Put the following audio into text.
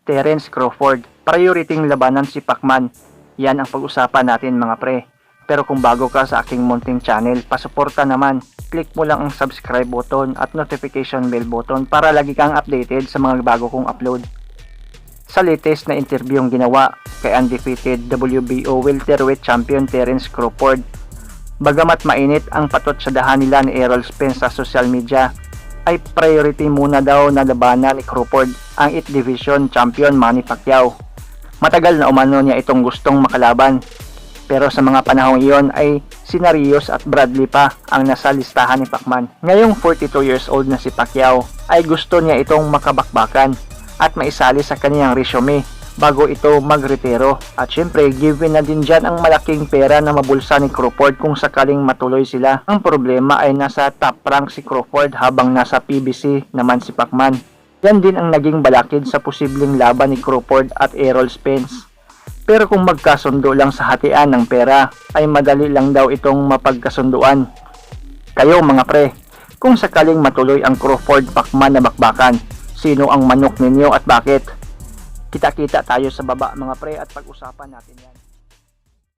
Terence Crawford, priority labanan si Pacman. Yan ang pag-usapan natin, mga pre. Pero kung bago ka sa aking munting channel, pasuporta naman. Click mo lang ang subscribe button at notification bell button para lagi kang updated sa mga bago kong upload. Sa latest na interview ginawa kay undefeated WBO welterweight champion Terence Crawford, bagamat mainit ang patutsadahan nila ni Errol Spence sa social media, ay priority muna daw na labanan ni Crawford ang 8 division champion Manny Pacquiao. Matagal na umano niya itong gustong makalaban. Pero sa mga panahong iyon ay sina Rios at Bradley pa ang nasa listahan ni Pacman. Ngayong 42 years old na si Pacquiao ay gusto niya itong makabakbakan at maisali sa kaniyang resume bago ito magretiro. At syempre, given na din dyan ang malaking pera na mabulsa ni Crawford kung sakaling matuloy sila. Ang problema ay nasa Top Rank si Crawford habang nasa PBC naman si Pacman. Yan din ang naging balakid sa posibleng laban ni Crawford at Errol Spence. Pero kung magkasundo lang sa hatian ng pera, ay madali lang daw itong mapagkasunduan. Kayo, mga pre, kung sakaling matuloy ang Crawford-Pacman na bakbakan, sino ang manok ninyo at bakit? Kita-kita tayo sa baba, mga pre, at pag-usapan natin yan.